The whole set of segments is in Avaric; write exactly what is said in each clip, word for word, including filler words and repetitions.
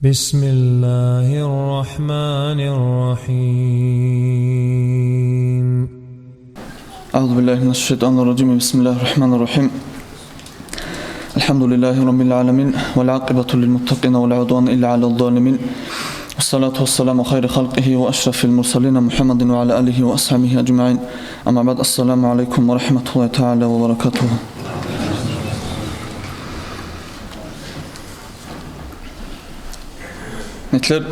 بسم الله الرحمن الرحيم. أعوذ بالله من الشيطان الرجيم. بسم الله الرحمن الرحيم. الحمد لله رب العالمين، والعاقبة للمتقين، ولا عدوان إلا على الظالمين، والصلاة والسلام خير خلقه وأشرف المرسلين محمد وعلى آله وأصحابه أجمعين. أما بعد، السلام عليكم ورحمة الله تعالى وبركاته. Нилъер,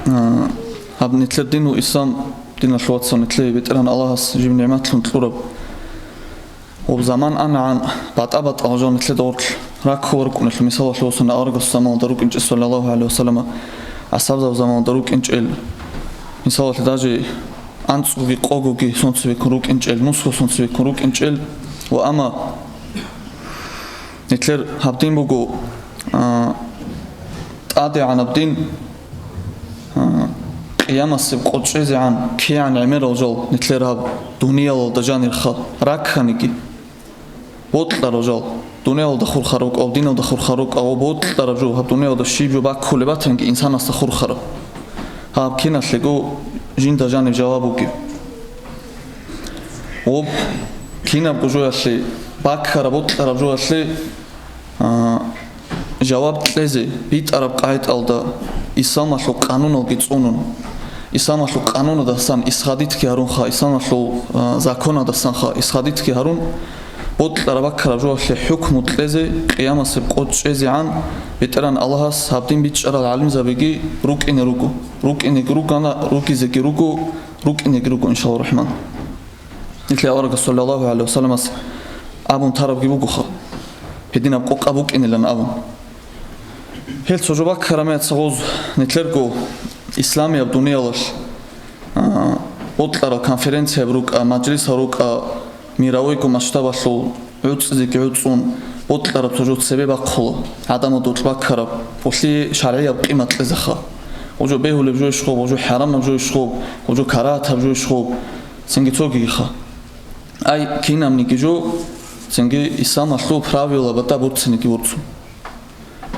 а, гьаб нилъер динул ислам, диналъул вацал, нилъее БетӀергьан Аллагьас жиб нигӀматлъун кьураб. Гьаб заман анагӀан батӀа-батӀа гьажал нилъеда гъорлъ раккула рукӀунелъул, мисалалъе, босана аварагасул заманалда рукӀинчӀел, саллаллагьу гӀалайгьи вассаллама, асхӀабзаб заманалда рукӀинчӀел, мисалалъе, даже анцӀгоги къогоги сонцебеккун рукӀинчӀел, нусго сонцебеккун рукӀинчӀел ва амма Нилъер гьаб дин буго, а, тӀадегӀанаб дин, а, къиямасеб къо чӀезегӀан кигӀан гӀемерал жал нилъер гьаб дуниялалда жанирха ракканиги, бокьарал жал, дуниялалда хурхарав вукӀав, диналда хурхарав вукӀав, бокьараб жо, гьаб дуниялалда щиб жо баккулеб батанги инсанасда хурхараб. Гьаб киналъего жинда жаниб жаваб бугеб. Ва кинабго жоялъе, баккараб, бокьараб жоялъе, а, жаваб кьезе битӀараб къагӀидалда исламалъул къануналги цӀунун, исламалъул къанунадасан исхадитги гьарунха, исламалъул, а, законадасанха исхадитги гьарун, бокьараб, баккараб жоялъе хӀукму кьезе къиямасеб къо чӀезегӀан БетӀергьан Аллагьас гьаб дин бичӀчӀарал гӀалимзабиги рукӀине руго, рукӀинеги ругана, ругизеги руго, рукӀинеги руго, иншаллагьу рахӀман. Нилъер аварагас, саллаллагьу гӀалайгьи вассалламас, абун тарабги бугоха, гьединаб къокъа букӀинилан абун. Гьел цо жо баккараб мехалъ гъоз нилъерго исламияб дуниялалъ, а, бокьарал конференцияб рукӀа, мажлисал рукӀа, мировойго масштабалъул гӀуцӀизеги гӀуцӀун, бокьараб цо жо цебе бахъула, гӀадамал докь баккараб, гъолъие шаргӀияб къимат кьезеха. Гъо жо бегьулеб жойищ гъоб, гъо жо хӀарамаб жойищ гъоб, гъо жо карагьатаб жойищ гъоб, цинги цогигиха. Ай, кинабниги жо, цинги исламалъул правила батӀа борциниги борцун.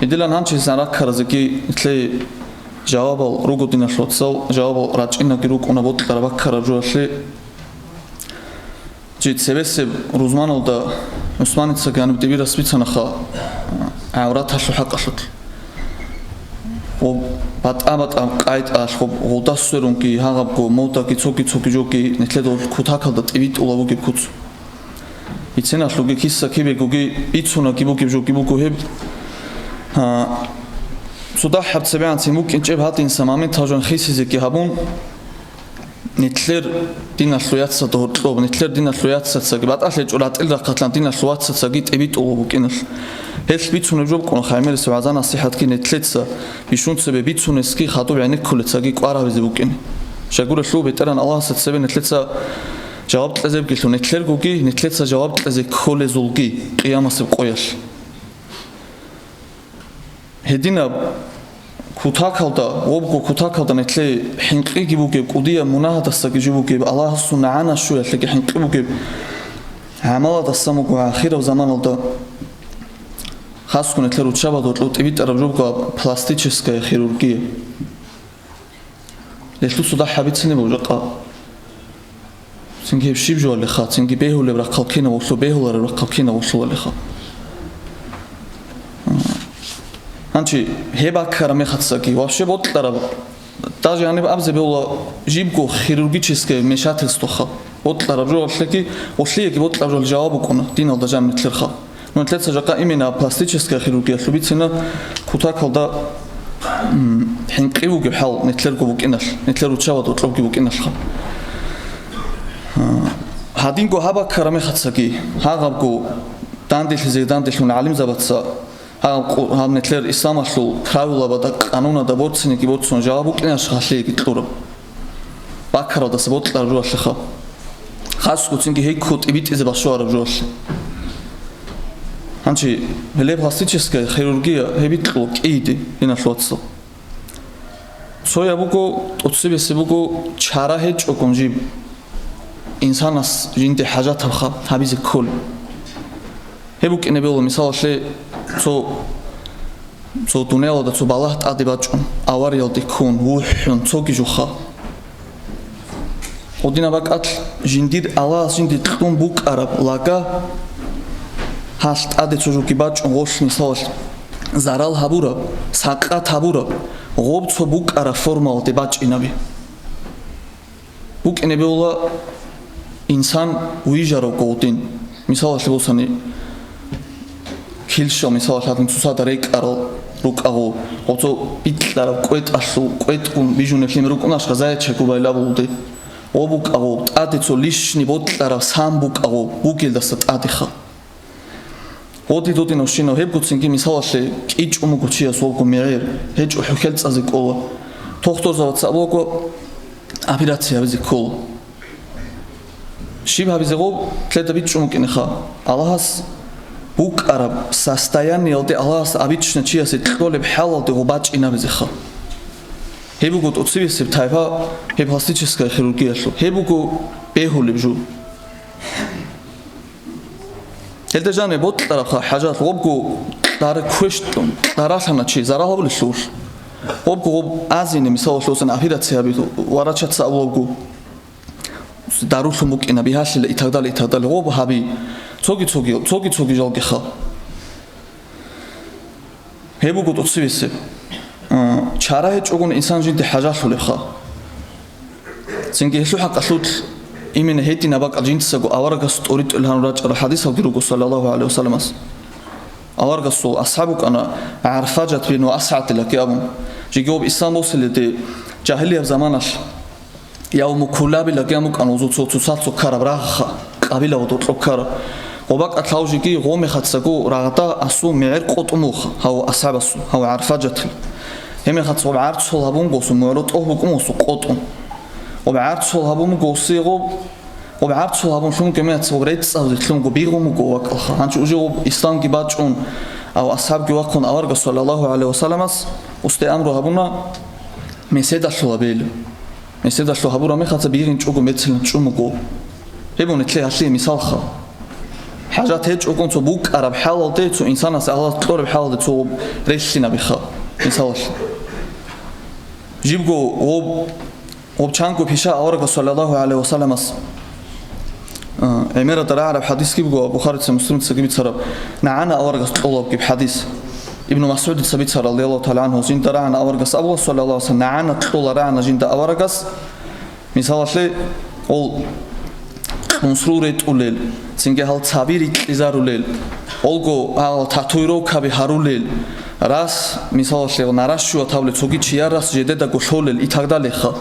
Гьединлъун гьанчи гьезан раккаразеги нилъее жавабал руго, диналъул вацал, жавабал рачӀинаги рукӀуна бокьараб, баккараб жоялъе. Жи цебесеб рузманалда ГӀусманицаги гьаниб дибирас бицанаха гӀавраталъул хӀакъалъулъ. Ва батӀа-батӀа къайдалъ гъоб гъолда сверунги, гьагъабго, модаги, цоги-цоги жоги нилъеда кутакалда тӀибитӀула бугеб куц. Биценалъулги киса кибегоги бицунаги бугеб жоги буго гьеб. Гьа, цодахӀаб цебегӀанцин букӀинчӀеб гьадинса моментал жан хисизеги гьабун, нилъер диналъул яцалда гьоркьоб, нилъер диналъул яцацаги, батӀалъи гьечӀо ратӀил рахъалъан диналъул вацацаги тӀибитӀулго букӀиналъ. Гьелъ бицунеб жо букӀуна гӀемерисеб вагӀза-насихӀатги нилъеца, бищун цебе бицунесги хадуб гӀенеккулецаги кӀвар гьабизе букӀине. Щайгурелъул БетӀергьан Аллагьасда цебе нилъеца жаваб кьезебгилъун нилъергоги, нилъеца жаваб кьезе кколезулги къиямасеб къоялъ. Гьединаб кутакалда, гъобго кутакалда нилъее хӀинкъиги бугеб, кӀудияб мунагьадасаги жо бугеб, Аллагьасул нагӀана щуялъеги хӀинкъи бугеб гӀамаладасан буго ахираб заманалда хасго нилъер руччабазда гьоркьоб тӀибитӀараб жо буго пластическая хирургия. Гьелъул цо дагь гьабицинеб буго жакъа. Цинги гьеб щиб жоалеха, цинги бегьулеб рахъал кинав вулъу, бегьулареб рахъал кинав вулъулалеха. Гьанчи гьеб баккараб мехацаги, вообще бокьараб, даже гьаниб абизе бегьула жибго хирургическое вмешательствоха. Бокьараб жоалъеги, гъолъиеги бокьараб жоал жаваб букӀуна диналда жаниб нилъерха. Ну, нилъеца жакъа именно пластическая хирургиялъул бицина кутакалда, м, хӀинкъи бугеб хӀал нилъерго букӀиналъ, нилъер руччабазда гьоркьобги букӀиналъха. А, гьадинго гьаб баккараб мехацаги, гьагъабго данделъизе данделъун гӀалимзабаца, гьаб къу-, гьаб нилъер исламалъул правилабада, къанунада борциниги борцун жаваб букӀиналъ гьалъиеги кьураб. Баккаралдаса бокьараб жоалъеха. Хасго цинги гьей ккун тӀибитӀизе башвараб жоалъе. Гьанчи, гьеле пластическая хирургия гьеб бикьула кӀиде, диналъул вацал. Цояб буго, тӀоцебесеб буго, чара гьечӀогун жиб инсанас жинде хӀажатабха гьабизе кколеб. Гьеб букӀине бегьула, мисалалъе, цо Цо дуниялалда цо балагь тӀаде бачӀун, авариялде ккун, вухӀун, цоги жуха. Гьединаб бакӀалъ жиндир Аллагьас жинде кьун букӀараб лага, гьалъ тӀаде цо жоги бачӀун, гъолъ мисалалъ зарал гьабураб, сакъат гьабураб, гъоб цо букӀараб формалде бачӀинаби. БукӀине бегьула инсан вижарав гъолдин. Мисалалъе босани, килщал, мисалалъе, гьадин цоцазда рекӀарал рукӀа гъо, гъоцо бикьараб кӀветӀалъул кӀветӀгун бижунеблъи рукӀунашха, зайчагу байлабулде. Гъо букӀа гъо, тӀаде цо лишни бокьараб сан букӀа гъо, бугелдаса тӀадеха. Гъоди додинавщинав гьебгоцинги, мисалалъе, кӀичӀун буго чияс волго мегӀер, гьечӀо хӀухьел цӀазе кӀола. Тохтурзабаца абуго, операция гьабизе ккола. Щиб гьабизе гъоб, лъеда бичӀчӀун букӀинеха. Аллагьас букӀараб состояниялде Аллагьас абичӀна чиясе кьолеб хӀалалде гъоб бачӀинабизеха. Гьеб буго тӀоцебесеб тайпа гьеб пластическая хирургиялъул. Гьеб буго бегьулеб жо. Гьелда жаниб бокьарабха хӀажат, гъобго кьара квештӀун, кьаралъана чи, зарал гьабулелъул. Гъобго гъоб азине, мисалалъе, операция гьабилъул, врачаца абулебго, дарулъун букӀина, бигьалъила и так далее, и так далее. Гъоб гьаби. Цоги-цоги, цоги-цоги жалгиха. Гьеб буго тӀоцебесеб. А, чара гьечӀогун инсан жинде хӀажалъулебха. Цинги гьелъул хӀакъалъулъ имина гьединаб бакӀал жинцаго аварагас тӀоритӀулел гьанун рачӀарал хӀадисалги руго, саллаллагьу гӀалайгьи вассаламас. Аварагасул асхӀаб вукӀана ГӀарфажат бин ва АсгӀадилаги абун. Жеги гъоб ислам босиледе жагьилияб заманалъ Явму Кулабила гьабун букӀана гъозул цо цоцазда ккараб рагъха, къабила ва докьо ккараб. Гъоб бакӀалъ гьав жеги гъомехацаго рагъда асул мегӀер къотӀун буха, гьав асхӀабасул, гьав ГӀарфажатил. Гьемехаца гъоб гӀарцул гьабун гъосул, мугӀру тӀогь букӀун гъосул къотӀун. Гъоб гӀарцул гьабун гъосие гъоб, гъоб гӀарцул гьабун лъун гьемехаца гъоб рецӀцӀабзе лъун гъоб бигъун буго вакӀалха. Гьанчи уже гъоб исламги бачӀун, гьав асхӀабги вахъун аварагас, саллаллагьу гӀалайгьи вассаламас, гъосде амру гьабуна, меседалъул гьабейилан. Меседалъул гьабураб мехалъ бигьинчӀого меццилан чӀун буго. Гьеб буго нилъее гьалъие мисалха. ХӀажат гьечӀогун цо букӀараб хӀалалде, цо инсанасе Аллагьас кьолеб хӀалалде цо релълъинабиха, мисалалъе. Жибго гъоб, гъоб чанго пиша аварагас, саллаллагьу гӀалайгьи вассаламас, а, гӀемерада рагӀараб хӀадисги буго, Бухарица, Муслимицаги бицараб, нагӀана аварагас кьолеб гьеб хӀадис. Ибну МасгӀудица бицарал, радияллагьу тагӀала гӀангьу, жинда рагӀана аварагас абула, саллаллагьу гӀалайгьи вассалам, нагӀана кьола рагӀана жинда аварагас, мисалалъе, ол кьунсрул ретӀулел, цинги гьал цаби рикьизарулел, олго гьал татуировкаби гьарулел, рас, мисалалъе, наращивать гьабулел, цоги чияр рас жидедаго лъолел и так далее ха.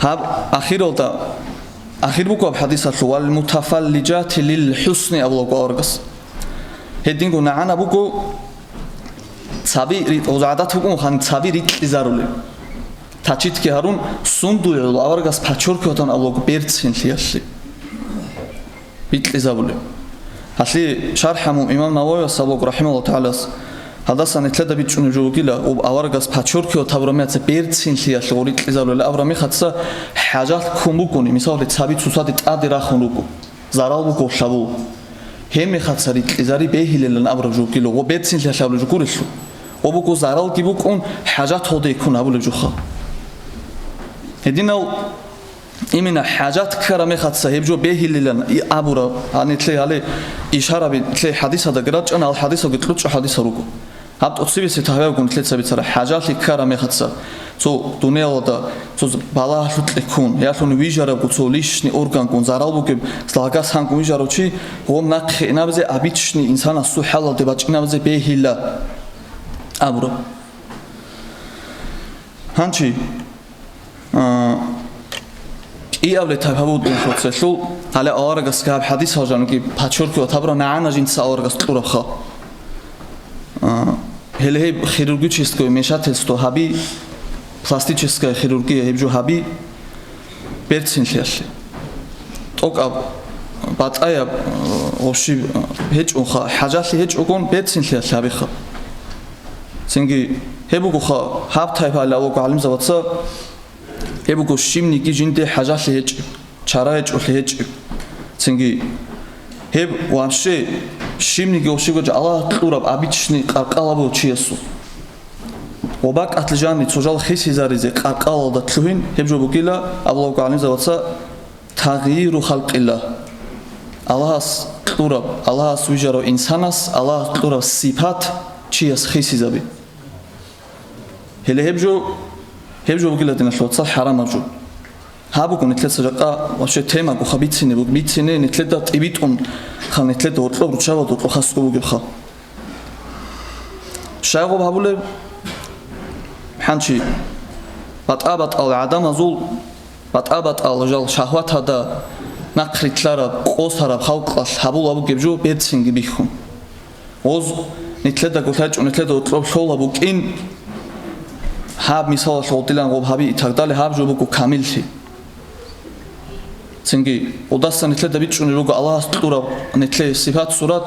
Гьаб ахиралда, ахир буго гьаб хӀадисалъул, «Вал мутафаллижати лил хӀусни» абулаго аварагас. Гьединго нагӀана буго цаби ри-, гъоз гӀадат букӀун ханиб цаби рикьизарулел. Тачитги гьарун, сундуе гӀоло аварагас подчеркивать гьабун абулаго берцинлъиялъе. Бикьизабулеб. Гьалъие шархӀ гьабун имам Нававияс абулаго, рахӀимагьуллагьу тагӀалас, гьадасан нилъеда бичӀчӀунеб жо бугила, об аварагас подчеркивать гьабураб мехаца берцинлъиялъе гъорикьизабулел абураб мехаца хӀажат ккун букӀуни, мисалалъе, цаби цоцаде тӀаде рахун руго, зарал буго лъабул. Гьеб мехаца рикьизари бегьилилан абураб жо бугила, гъо берцинлъиялъе абулеб жо гурелъул. Гъо буго заралги букӀун, хӀажат гъоде ккун абулеб жоха. Гьединал Имина хӀажат ккараб мехаца гьеб жо бегьилилан и абураб, гьанилъе гьале ишараби лъе хӀадисалдаги рачӀана, гьал хӀадисалги кьучӀа хӀадисал руго. Гьаб тӀоцебесеб тагьавиябгун лъеца бицара, хӀажалъи ккараб мехаца, цо дуниялалда, цо балагьалъукье ккун, ялъун вижарабго цо лишни органгун, зарал бугеб, злагас гьангун вижарав чи, гъом нахъе инабизе, обычный инсанасул хӀалалде бачӀинабизе бегьила абураб. Гьанчи, А, кӀиабилеб тайпа буго дун процесслъул, гьале аварагасги гьаб хӀадисал жанги подчеркивать гьабураб, нагӀана жинца аварагас кьурабха. А, гьеле гьеб хирургическое вмешательство гьаби, пластическая хирургия гьеб жо гьаби берцинлъиялъе. ТӀокӀаб, батӀаяб, а, гъущи, а, гьечӀунха, хӀажалъи гьечӀогун берцинлъиялъе гьабиха. Цинги гьеб бугоха, гьаб тайпаялъ авараг гӀалимзабаца Гьеб буго щибниги жинде хӀажалъи гьечӀеб, чара гьечӀолъи гьечӀеб. Цинги гьеб вообще щибниги ва щибго Аллагь кьураб обычный къаркъала буго чиясул. Ва бакӀалъ жани цо жал хисизаризе къаркъалалда лъугьин, гьеб жо бугила, абулаго гӀалимзабаца, тагъйиру халкъилла. Аллагьас кьураб, Аллагьас вижарав инсанас Аллагьас кьураб сипат чияс хисизаби. Гьеле гьеб жо, гьеб жо бугила, диналъул вацал, хӀарамаб жо. Гьаб буго нилъеца жакъа вообще темаго ха бицине буг-, бицине нилъеда тӀибитӀун ха, нилъеда гьоркьоб руччабазда гьоркьоб хасго бугеб ха. Щай гъоб гьабулеб? ХӀанчи батӀа-батӀал гӀадамазул, батӀа-батӀал жал шагьватада нахърилълъараб, къосараб халкъалъ гьабула бугеб жо берцинги бихьун. Гъоз нилъеда гулъачӀо, нилъеда гьоркьоб лъола букӀин, гьаб мисалалъ гъодилан гъоб гьаби и так далее, гьаб жо буго камиллъи. Цинги, гъодаса нилъеда бичӀчӀунеб буго Аллагьас кьураб нилъее сипат-сурат,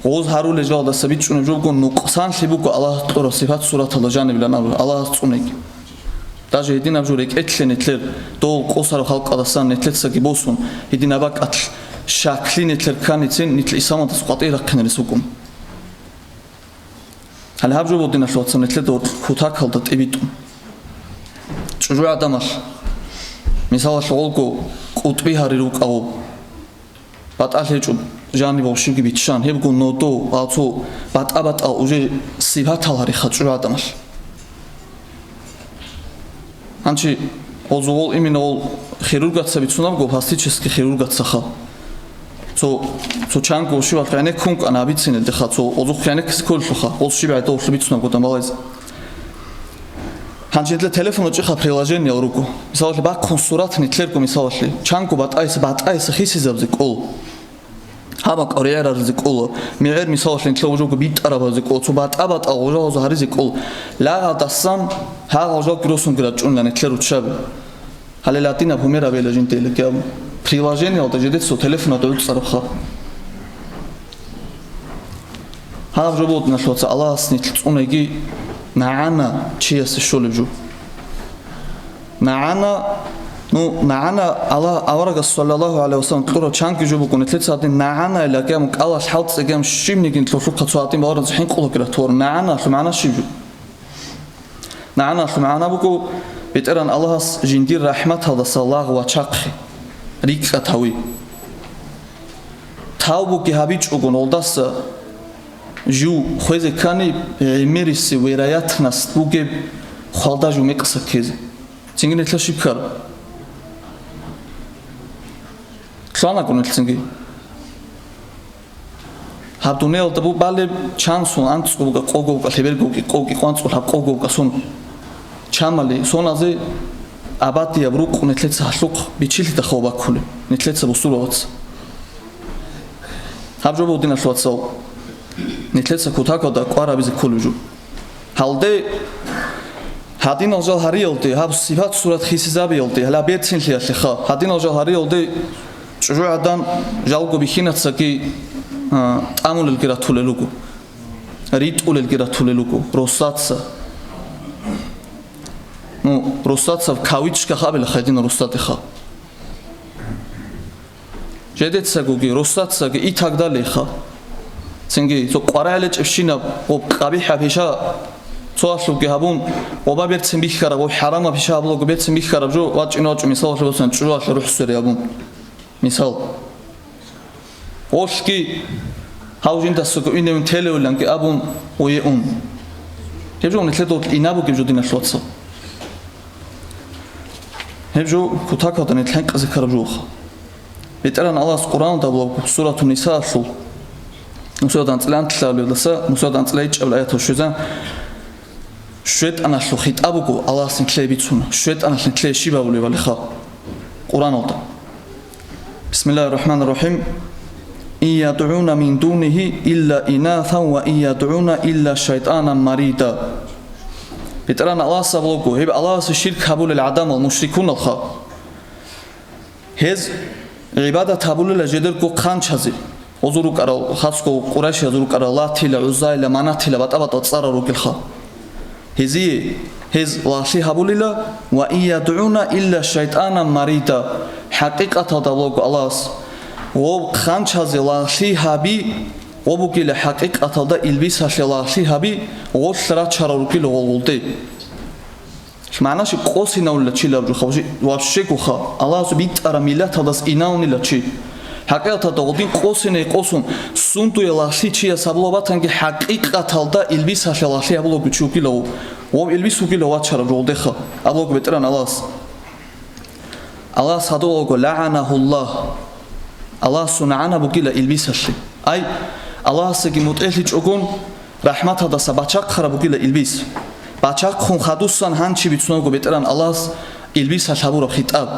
гъоз гьарулел жалдаса бичӀчӀунеб жо буго нукъсанлъи буго Аллагьас кьураб сипат-сураталда жанибилан абу, Аллагьас цӀунеги. Даже гьединаб жо рекӀелъе нилъер, дол къосараб халкъалдасан нилъецаги босун, гьединаб бакӀалъ щаклъи нилъер кканицин, нилъ исламалдаса къватӀире рахъинарес вукӀун. Гьале гьаб жо буго, диналъул вацал, нилъеда гьоркьоб кутакалда тӀибитӀун. ЧӀужугӀаданалъ, мисалалъ, гъолго къутӀби гьарир рукӀа гъоб. БатӀалъи гьечӀо жаниб гъоб щибги биччан, гьебго нодо, гьал цо батӀа-батӀал уже сипатал гьариха чӀужугӀаданалъ. Гьанчи гъозул гъол именно гъол хирургаца бицунабго, пластический хирургацаха. Цо, цо чанго щибалъ гӀенеккун кӀана абицинелдеха, цо гъозухъ гӀенеккизе кколелъулха, гъоз щиб гӀедаллъу бицунабго дандбалайзе. Гьанчи нилъер телефон чӀеха приложениеял руго. Мисалалъе, бахъун сурат нилъерго, мисалалъе, чанго батӀайса, батӀайса хисизабизе кӀола. Гьаб бакӀал регӀерализе кӀола. МегӀер, мисалалъе, нилъер гъожого битӀараб гьаризе кӀола. Цо батӀа-батӀал гъожагьазул гьаризе кӀола. Лагъалдасан гьагъал жалги росунги рачӀунила нилъер руччаби. Гьале ладинаб гьумер абейила жинда гьеле кӀиаб. Приложениялда жидецо телефонада гӀуцӀарабха. Гьаб жо буго, диналъул вацал, Аллагьас нилъ цӀунеги нагӀана чиясе щолеб жо. НагӀана, ну, нагӀана Аллагь аварагас, саллаллагьу гӀалайгьи ва саллам, кьураб чанги жо буго, нилъеца гьадин нагӀана илан кӀиаб, кӀалалъ хӀалтӀизегӀан щибниги нилъулъухъа цо гьадин балагьаризе хӀинкъулаги ратуларо. НагӀаналъул магӀна щиб жо? НагӀаналъул магӀна буго, БетӀергьан Аллагьас жиндир рахӀматалдаса лагъ вачахъе, рикӀкӀад гьави. Тавбуги гьабичӀого, нолдаса жив хвезе ккани, гӀемерисеб вероятность бугеб хвалда жив мекъса ккезе. Цинги нилъер щиб ккараб? Лъугьанаго нилъ цинги. Гьаб дуниялда бу-, балеб чан сон анцӀго буго, къого буго, лъеберго буго, къоги къванцӀул гьаб къого буго сон. Чамали соназе абадияб рукъ нилъеца гьалъухъ бичилъидахъав баккулеб, нилъеца бусурбабаца. Гьаб жо буго, диналъул вацал, нилъеца кутакалда кӀвар гьабизе кколеб жо. Гьалде гьадинал жал гьариялде, гьаб сипат-сурат хисизабиялде, гьалаб берцинлъиялъеха, гьадинал жал гьариялде чӀужугӀадан жалго бихьинацаги, а, тӀамулелги ратулел руго, ритӀулелги ратулел руго, росаца. Ну, росаца в кавычках абила гьадинал росадеха. Жедецагоги, росдацаги и так далейха. Цинги цо къваригӀел гьечӀебщинаб гъоб къабихӀаб пиша цоалъубги гьабун, гъоба берцин бихьараб, гъоб хӀарамаб пиша гьабулаго берцин бихьараб жо вачӀине вачӀун, мисалалъе босани, чӀужуялъе рухӀ свере абун. Мисал. Гъолъги гьав жиндасаго иневин телевиланги абун гъое ун. Гьеб жо нилъеда инаб бугеб жо, диналъул вацал. Гьеб жо кутакалда нилъ хӀинкъизе ккараб жоха. БетӀергьан Аллагьас Къуръаналда абулаб Суратун Нисаалъул, нусиялда анцӀила анлъабилебдаса нусиялда анцӀила ичӀабилеб аяталда щвезан, ШайтӀаналъул хитӀаб буго Аллагьас нилъее бицуна. ШайтӀаналъ нилъее щиб абулебали ха Къуръаналда. Бисмиллагьир рахӀманир рахӀим. «Ин ядгӀуна мин дунигьи илла инасан ва ин ядгӀуна илла шайтӀанан марида». БетӀергьан Аллагьас абулаго, гьеб Аллагьасе ширк гьабулел гӀадамал, мушрикуналха. Гьез гӀибадат гьабулела жидерго хъанчазе, гъозул рукӀарал, хасго къурайшиязул рукӀарал Латила, ГӀуззайила, Манатила батӀа-батӀал цӀарал ругелха. Гьезие гьез лагълъи гьабулила, «Ва ин ядгӀуна илла шайтӀанан марида», хӀакъикъаталда абулаго Аллагьас, гъоб хъанчазе лагълъи гьаби, Гъо бугила хӀакъикъаталда илбисалъе лагълъи гьаби, гъолъ рачарал ругила гъолгъолде. Магьна щиб къосинавулила чилаб жо хабжи, вообще гуха, Аллагьасул битӀараб миллаталдас инавунила чи. ХӀакъикъаталда гъодин къосине къосун, сундуе лагълъи чияс гьабула батанги, хӀакъикъаталда илбисалъе лагълъи гьабулаб чи вугила гъов. Гъов илбис вугила вачараб жо гъолдеха, абулаго БетӀергьан Аллагьас. Аллагьас гьадулаго, лагӀанагьуллагь. Аллагьасул нагӀана бугила илбисалъе. Ай, Аллагьасдаги мутӀигӀлъичӀогун, рахӀматалдаса бачахъараб бугила илбис. Бачахъун хадусан гьанчи бицунабго БетӀергьан Аллагьас илбисалъ гьабураб хитӀаб.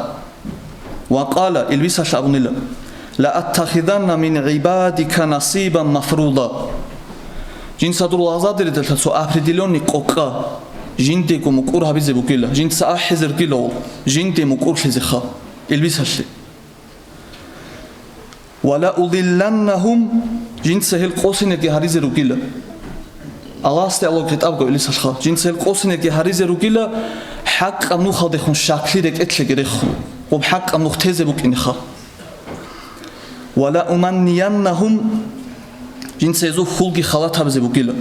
Ва къала, илбисалъ абунила, ла аттахиданна мин гӀибадика насибан мафруда. Жинца дур лагъзадериялъа цо определённый къокъа, жиндего мукӀур гьабизе бугила, жинца ахӀизе ругила гъол, жинде мукӀурлъизеха, илбисалъе. Ва ла удилланнагьум, жинца гьел къосинеги гьаризе ругила. Аллагьасде Аллагь хитӀабго илбисалъха, жинца гьел къосинеги гьаризе ругила, хӀакъаб нухалдехун щаклъи рекӀелъеги рехун, гъоб хӀакъаб нух тезе букӀинеха. Ва ла уманнияннагьум, жинца гьезул хьулги халат гьабизе бугила.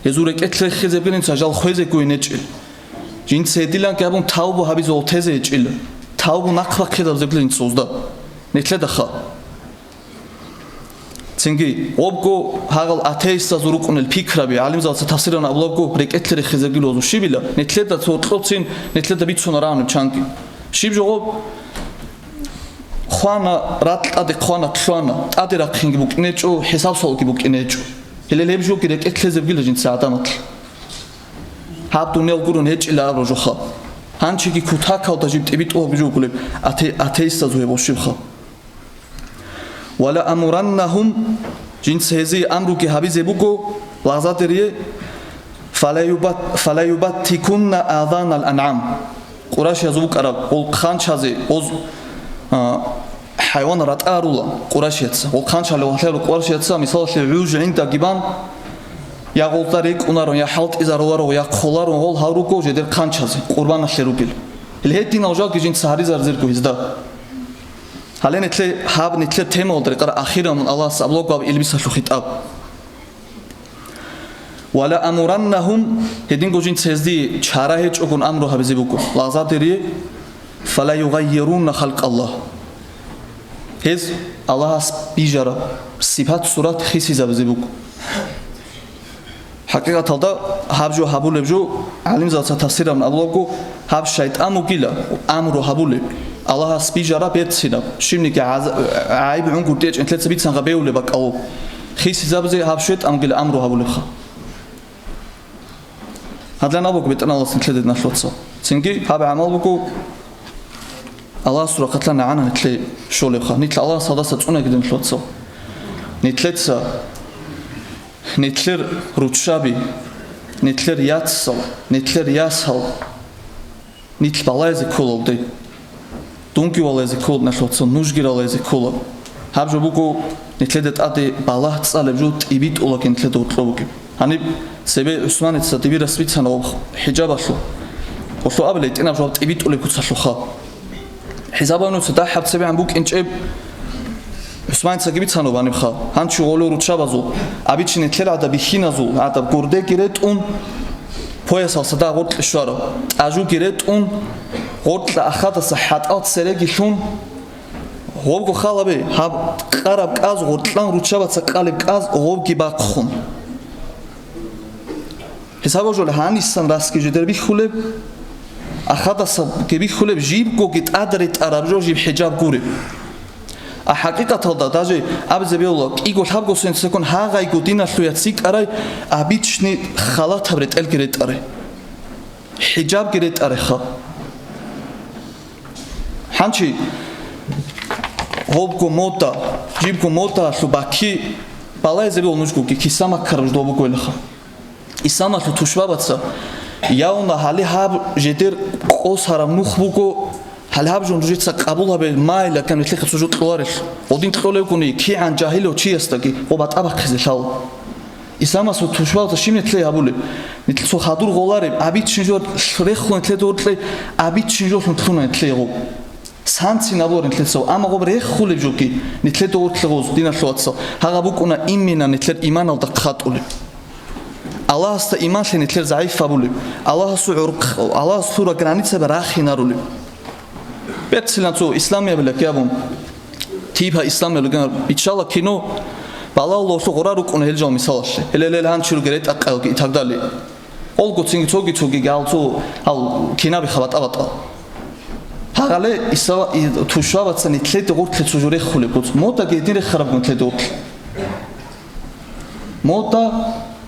Гьезул рекӀелъ рехизе бугила, жинца жал хвезе гуй нечӀел. Жинца гьедиланги гьабун тавбу гьабизе гъол тезе гьечӀила. Тавбу нахъ бахъизабизе бугила жинца гъозда. Нилъедаха. Цинги, гъобго гьагъал атеистазул рукӀунел пикраби, гӀалимзабаца тафсиран абулабго, рекӀелъе рехизе бугила гъозул щибила, нилъеда цо кьоцин, нилъеда бицуна рагӀунеб чанги. Щиб жо гъоб? Хвана, ракь тӀаде хъвана, лъугьана, тӀаде рахъинги букӀинечӀо, хӀисаб-суалги букӀинечӀо. Гьеле гьеб жоги рекӀелъезе бугила жинца гӀадамал. Гьаб дуниял гурун гьечӀила абураб жоха. Гьанчиги кутакалда жиб тӀибитӀулаб жо бугулеб ате-, атеистазул гьеб гъощибха. Ва ла амураннагьум, жинца гьезие амруги гьабизе буго, лагъзадерие, фалаюбат-, фалаюбаттикунна азанал анъам. Къурайшиязул букӀараб гъол хъанчазе гъоз, а, хӀайван ратӀа арула къурайшияца. Гъол хъанчалев вагьлъарав къурайшияца, мисалалъе, гӀуж гӀиндаги бан, я гъолда рекӀунаро, я хӀалтӀизаруларо, я хъоларо гъол гьал руго жедер хъанчазе, къурбаналъе ругел. Гьел гьединал жалги жинца гьаризаризерго гьезда. Гьале нилъе гьаб, нилъер темаялда рекъараб ахираб мун Аллагьас абулаго гьаб илбисалъул хитӀаб. Ва ла амураннагьум, гьединго жинца гьезде чара гьечӀогун амру гьабизе буго, лагъзадерие, фала югъаййирунна халкъаллагь. Гьез Аллагьас бижараб сипат-сурат хисизабизе буго. ХӀакъикъаталда гьаб жо гьабулеб жо, гӀалимзабаца тафсираб абулаго, гьаб шайтӀан вугила амру гьабулеб, Аллагьас бижараб берцинаб, щибниги гӀаз-, гӀайиб гӀунгутӀи гьечӀин нилъеца бицанха бегьулеб бакӀалъул. Хисизабизе гьаб шайтӀан вугила амру гьабулебха. Гьадлан абуго БетӀергьан Аллагьас нилъеда, диналъул вацал. Цинги гьаб гӀамал буго Аллагьасул рахъалъан нагӀана нилъе щолебха. Нилъ Аллагьас гьадаса цӀунаги, диналъул вацал. Нилъеца, нилъер руччаби, нилъер яцал, нилъер ясал, нилъ балайзе кколалде. Дунги валайзе ккола, диналъул вацал, нужги ралайзе ккола. Гьаб жо буго нилъеда тӀаде балагь цӀалеб жо, тӀибитӀулаги нилъеда гьоркьоб бугеб. Гьаниб цебе ГӀусманица дибирас бицана гъоб хӀижабалъул. Гъолъул абила гьитӀинаб жо гьаб тӀибитӀулеб куцалъулха. ХӀисаб гьабун нуца дагьаб цебегӀан букӀинчӀеб, ГӀусманицаги бицана гьанибха. Гьанчи гъолев руччабазул, обычный нилъер гӀадаб бихьиназул гӀадаб гурдеги ретӀун, поясалса дагь гъоркье щвараб, тӀажуги ретӀун, гъоркьа ахадаса хӀатӀал цереги лъун, гъобго халабе, гьаб къараб кӀаз гъоркьан руччабаца къалеб кӀаз гъобги бахъун. ХӀисаб гьаб жо гьанисан расги жидер бихьулеб, ахадасаги бихьулеб, жибгоги тӀад ретӀараб жо жиб хӀижаб гуреб. А хӀакъикъаталда даже абизе бегьула, кӀиго-лъабго сенцекун гьагъайго диналъуя цӀикӀкӀарай обычный халатаб ретӀелги ретӀарай. ХӀижабги ретӀарайха. Гьанчи гъобго мода, жибго модалъул бакки балайзе бегьула нужгоги, киса маккараб жо бугоилаха. Исламалъул тушбабаца явна гьале гьаб жедер къосараб нух буго, гьале гьаб жо нужеца къабул гьабе, майилакан нилъехъе цо жо кьоларелъул. Гъодин кьолевгуни кигӀан жагьилав чиясдаги гъоб батӀа бахъизе лъала. Исламасул тушбабаца щиб нилъее гьабулеб? Нилъ цо хадур гъолареб, обычный жо рехун нилъеда гьоркье, обычный жолъун лъуна нилъее гъоб. Санцин абуларин нилъеца, амма гъоб реххулеб жоги, нилъеда гъоркье гъоз, диналъул вацал, гьагъаб букӀуна имина нилъер иманалда хъатӀулеб. Аллагьасда иманлъи нилъер загӀип гьабулеб, Аллагьасул гӀурхъ, Аллагьас лъура границаби рахинарулеб. Берцинаб цо исламиябилаки абун, типа исламиябилаки, иччала кино, балагьулашлъу гъура рукӀуна гьел жал мисалалъе, гьеле-гьеле гьанчи ругел ретӀа-къайги и так далее. Гъолго цинги цоги-цогиги гьал цо гьал кинаби хабатӀа-батӀа. Гьагъале иса-, и-, тушбабаца нилъеде гъоркье цо жо реххулеб буц. Модаги гьедин реххарабгун нилъеде гъоркье. Мода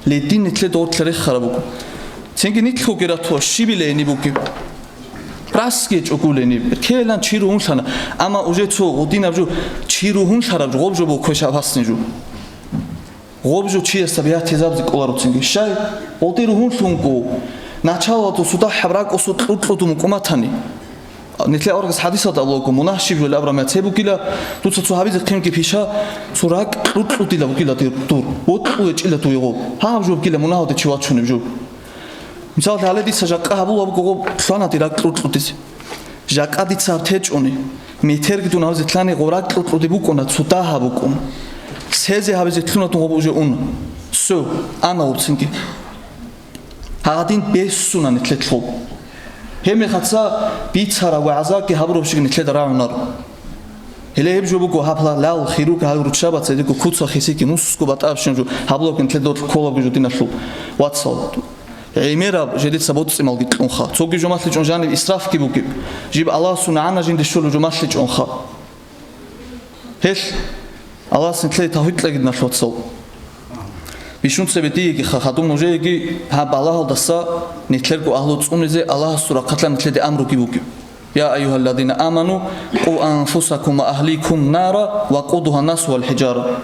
ледин нилъеде гъоркье реххараб буго. Цинги нилъгоги ратула щибила гьениб бугеб. Расги гьечӀо гула гьениб. Ккелан чи ругьунлъана. Амма уже цо гъудинаб жо, чи ругьунлъараб жо, гъоб жо буго квеш абасни жо. Гъоб жо чиясда бегьатизабизе кӀоларо цинги. Щай? Гъоде ругьунлъунго, началалда цо дагьаб ракӀусул кьукьу-кьукьу мукӀуматани. Нилъер аварагас хадисалда абулаго, мунагь щиб жо абураб мехалъ гьеб бугила, дуца цо гьабизе хъинги пиша, цо ракӀ кьукьу-кьукьу дила бугила дир, дур, бокьу гьечӀила дуе гъоб. Гьаб жо бугила мунагьалде чи вачунеб жо. Мисалалъе, гьале дица жакъа гьабула буго гъоб лъана дир ракӀ кьукьу-кьукьу дизе. Жакъа дица гьаб течӀони, метерги дун гьабизе лъани гъоб ракӀ кьукьу-кьукьу дир букӀуна, цо дагьаб букӀун. Цезе гьабизе лъуна дун гъоб уже уна. Всё, ана гъоб цинги. Гьадин бессуна нилъер лъоб. Гьеб мехалъ бицараб вагӀзаги гьабурабщиги нилъеда рагӀунаро. Гьеле гьеб жо буго гьаб лал хирург гьал руччабаца гьедего куца хисиги мусусго батӀабщин жо гьабулабги нилъеда кколабго жо диналъул вацал. ГӀемераб жидеца боцӀи-малги кьунха. Цоги жо малъичӀун жаниб исрафги бугеб. Жиб Аллагьасул нагӀана жинде щолеб жо малъичӀунха. Гьелъ Аллагьас нилъее тавфикъ кьеги, диналъул вацал. Бищун цебе диеги ха-, хадуб нужееги гьаб балагьалдаса нилъерго агьлу цӀунизе Аллагьасул рахъалъан нилъеде амруги бугеб. Я айюгьалладина аману, къу анфусакум ва агьликум нара, вакъудугьа нас вал хӀижара.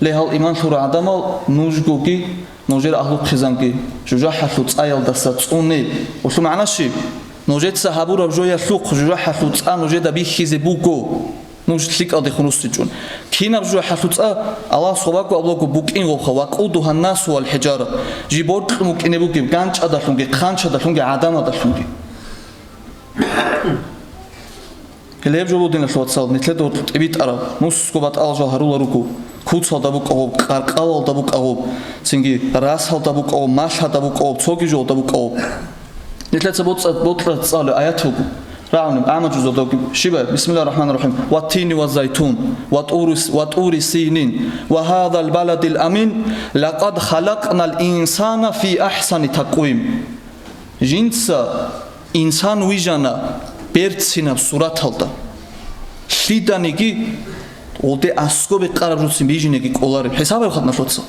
Ле, гьал иман лъурал гӀадамал, нужгоги, нужер агьлу-хъизанги жужахӀалъул цӀаялдаса цӀуне. Гьелъул магӀна щиб? Нужеца гьабураб жоялъухъ жужахӀалъул цӀа нужеда бихьизе буго, нуж лъикӀалдехун руссичӀун. Кинаб жужахӀалъул цӀа? Аллагьас гъобаго абулаго букӀин гъобха, вакъудугьа насу вал хӀижара, жиб бокьун букӀине бугеб ганчӀадалъунги, хъанчадалъунги, гӀадамадалъунги. Гьеле гьеб жо буго, диналъул вацал, нилъеда гьоркьоб тӀибитӀараб, мусусго батӀал жал гьарула руго, куцалда букӀа гъоб, къаркъалалда букӀа гъоб, цинги расалда букӀа гъоб, малъада букӀа гъоб, цоги жолда букӀа гъоб. Нилъеца боцӀа-, бокьа цӀалеб аят буго. РагӀунеб, гӀамма жузалда бугеб. Щиб аят? Бисмиллагьир рахӀманир рахӀим. Ваттини ва зайтун, ва тӀури с-, ва тӀури синин, ва гьазал баладил амин, лакъад халакънал инсана фи ахӀсани такъвим. Жинца инсан вижана берцинаб сураталда. Лъиданиги гъоде аскӀобе къараб жуцин бижинеги кӀолареб. ХӀисаб гьаб хатӀ налъуца.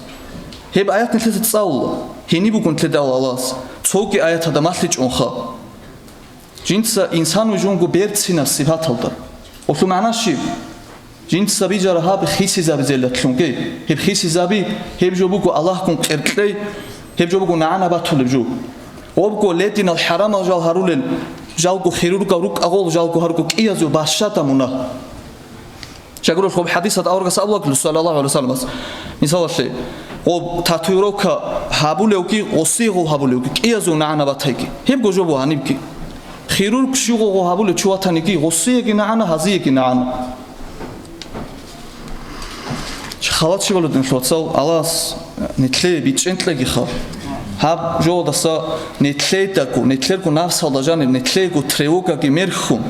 Гьеб аят нилъеца цӀалула. Гьениб бугун лъедал Аллагьас. Цоги аяталда малъичӀунха. Жинца инсан вижунго берцинаб сипаталда. Гьелъул магӀна щиб? Жинца бижара гьаб хисизабизеллъунги. Гьеб хисизаби, гьеб жо буго Аллагьгун къеркьей, гьеб жо буго нагӀана батулеб жо. Гъобго лединал хӀарамал жал гьарулел, жалго хирургал рукӀа гъол, жалго гьарго кӀиязул бащада мунагь. Щай гурелъ гъоб хӀадисат аварагас абулаглъу, саллаллагьу гӀалайгьи вассалламас. Мисалалъе, гъоб татуировка гьабулевги, гъосие гъол гьабулевги, кӀиязул нагӀана батайги. Гьебго жо буго гьанибги. Хирург щуго гъо гьабулев чи ватаниги, гъосиеги нагӀана, гьазиеги нагӀана. Халат щиб гьале, диналъул вацал, Аллагьас нилъее бичӀчӀен кьегиха. Гьаб жоялдаса нилъедаго, нилъерго нафсалда жаниб, нилъеего тревогаги мерхьун,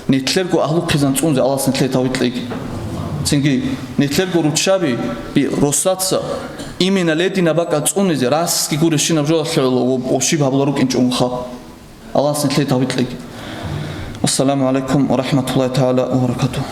нилъерго агьлу-хъизан цӀунзе Аллагьас нилъее тавфикъ кьеги. Цинги нилъерго руччаби би-, росаца имина ледина бакӀа цӀунизе, расги гурещинаб жоялъе гӀоло ва, ва щиб гьабула рукӀинчӀунха. Аллагьас нилъее тавфикъ кьеги. Ассаламу гӀалайкум ва рахӀматуллагьи тагӀала ва баракатугьу.